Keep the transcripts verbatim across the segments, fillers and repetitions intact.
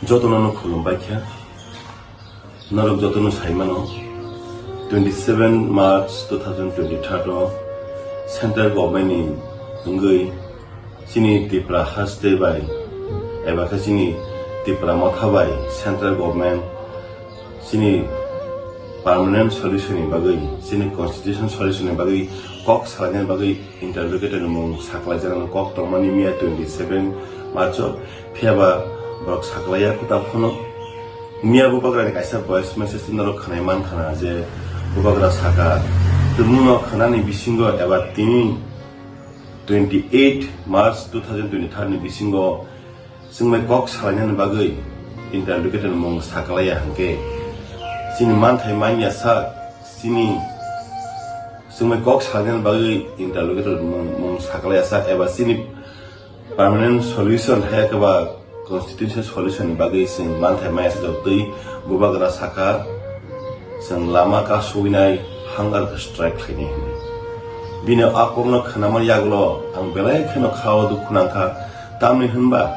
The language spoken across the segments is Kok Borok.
Jotono no khulumbai kha. Norok jotono sai mano, twenty seven March two thousand twenty-third o central government ni wngwi chini Tripura haste bai eba khe chini Tripura motha bai central government chini permanent solution ni bagwi, chini constitution solution ni bagwi kok salaina bagwi interlocutor ni mung saklaijaknani kok tongmani miya twenty seven March o, phiya ba borok saklaiya kwtal phano. Miya bubagrani kaisa voice message norok khwnai mankha na je bubagra saka, tumungno khwnani bisingo eba tini twenty eight March two thousand twenty-three ni bisingo chwngbai kok salainani bagwi interlocutor ni mung saklaiya hwnkhe chini manthai manya sak, chini chwngbai kok salainani bagwi interlocutor mung, mung saklaiya sak eba chini permanent solution hai khe ba constitutional solution ni bagwi chwng manthai maya sajak twi bubagra saka chwng lama kasuinai hunger strike khlainai hwnwi. Bini a kokno khwnama yagulo ang belai kheno khao dukhu nangkha, tamni hwnba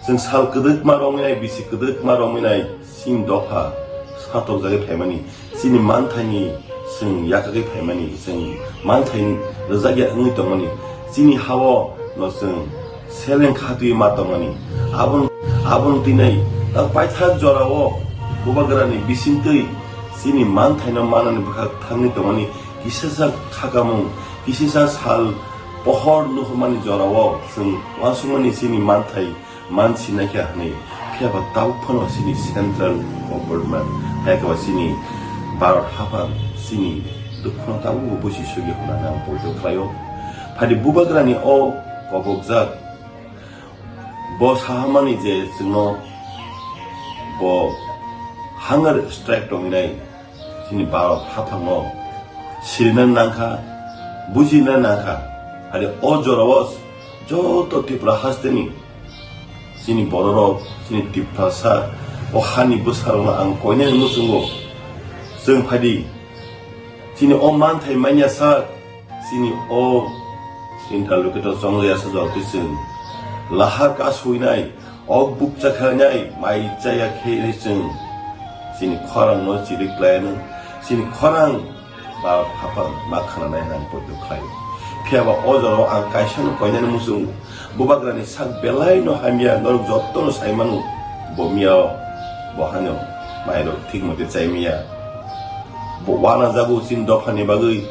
chwng sal kwdwkma romwi nai, bisi kwdwkma romwi nai chini dopha satokjagwi phaimani. Chini manthaini chwng yakagwi phaimani, chwng manthai rwjakya wngwi tongmani, chini hao no chwng seleng khatwi ma tongmani. Abon-, aboni tini tak paithak jorao bubagrani bisingtwi chini manthaino manani bwkhak thangwi tongmani, kisasa khakamung, kisasa sal pohor nuhumani jorao chwng uansukmani chini manthai man sinai kha hwnwi, phiya ba tabuk phano chini central government, hai khe ba chini Bharat haphang chini dukhuno tabuk bo busi sugwi hwnwi ang poito khlaio. Phadi bubagrani o kobokjak bo sahamani je chwngno bo hunger strike tongwinai chini Bharat haphangno sirina nangkha, bujina nangkha. Phadi o jorao joto Tripura hasteni chini bororok, chini Tiprasa, o hani bwsarokno ang koinani muchungo. Chwng phadi, chini o manthai manya sak, chini o interlocutor chongjaya sajak twi chwng lahar kasuinai, ok bukcha khainai, mai chaya khe chwng chini khorangno chiri khlainai, chini khorang ba haphang ma khananai hwnwi ang poito khlai. Phiya ba o jorao ang kaisano koinani muchung, bubagrani sak belai no hamya, norok jotono sai mano, bo miya o, bo hano, mairok thik mote chai miya. Bo wana jago chini dophani bagwi,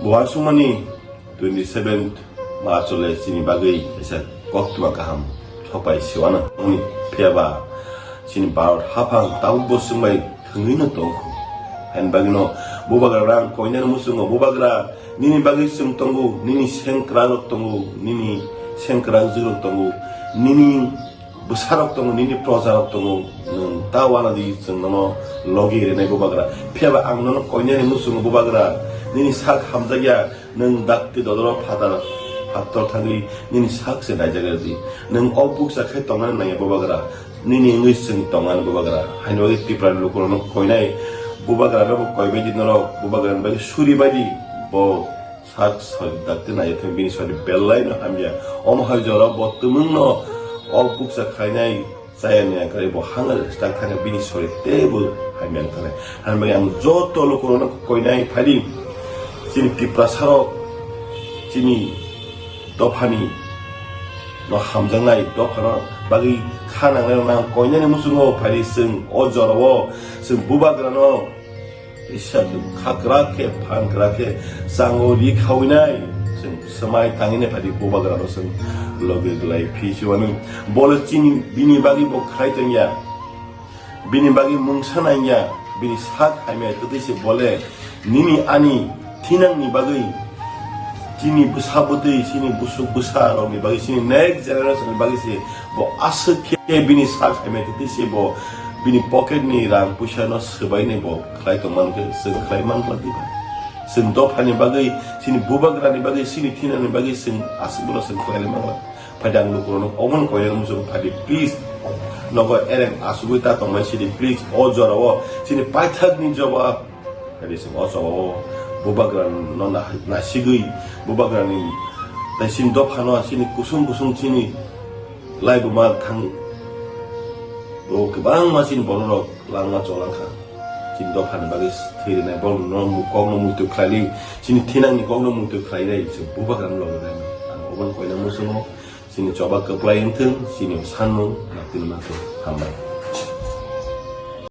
bo uansukmani twenty seven March o le chini bagwi kaisa koktwma kaham sopai siwana hwnwi, phiya ba chini Bharat haphang tabuk bo chwng bai thwngwi no tongkhu. Haini bagwi no bubagra rang koinani muchungo, bubagra nini bagwi chwng tongo, nini sengkrak rok tongo, nini sengkrak jwk rok tongo, nini bwsarok tongo, nini projarok tongo, nwng ta wana di chwng nono logi rinai bubagra. Phiya ba ang nono koinani muchungo bubagra, nini sak hamjakya, nwng dakti dodoro phatar phator thangwi nini sak se naijak di. Nwng o bukcha khai tongnani nangya bubagra, nini wngwi chwng tongnani bubagra. Haini bagwi Tripura ni lukurokno koinai bubagrano bo koi bai di norok, bubagrani bagwi suri bai di bo. Sak sori dakti nai thang bini sori belai no hamya. Omo hai jora bo tumung no o bukcha khainai chaya ni angkhe bo hanga tak thang bini sori tebo hamya thang. Hamya ang joto lukurokno koinai phadi chini Tiprasa rok chini dophani no hamjaknai dophano bagwi kha nangnai rok nang koinani muchungo phadi chwng o jorao chwng bubagrano Isa khakra khe, phankra khe, chango ri khawinai, chwng swmai tangwinai phadi bubagrano chwng logi glai phi siwani. Bole chini bini bagwi bo khlai tongya, bini bagwi mungsa nangya, bini sak hamya kwtwi se bole nini ani thinangni bagwi, chini bwsa bwtwi, chini busuk bwsa rokni bagwi, chini next generation ni bagwi se bo aswk khe bini sak hamya kwtwi se bo bini pocket ni rang puisa no swbai ni bo khlai tongmani khe chwng khlai man glak diba? Chwng dophani bagwi, chini bubagrani bagwi, chini thinani bagwi chwng aswk bono chwng khlai man glak. Phai dang lukurok no omono koyang muchung phadi, please. Nogo ereng asugwi ta tongmai sidi, please. O jorao chini paithakni jawab phadi chwng o jorao bubagra no na-, nasigwi bubagrani tei chini dophano chini kusung kusung chini laibuma thang Bo kwbangma chini bororok langma cholangkha. Chini dophani bagwi thwi rwnai, borokno mu-, kokno muitu khlaili, chini thinangni kokno muitu khlainai, chwng bubagrano logi rwnai. Ang obono koina muchungo, chini choba kwplai wngthung, chini sanmung, naktini manthogo. Hambai.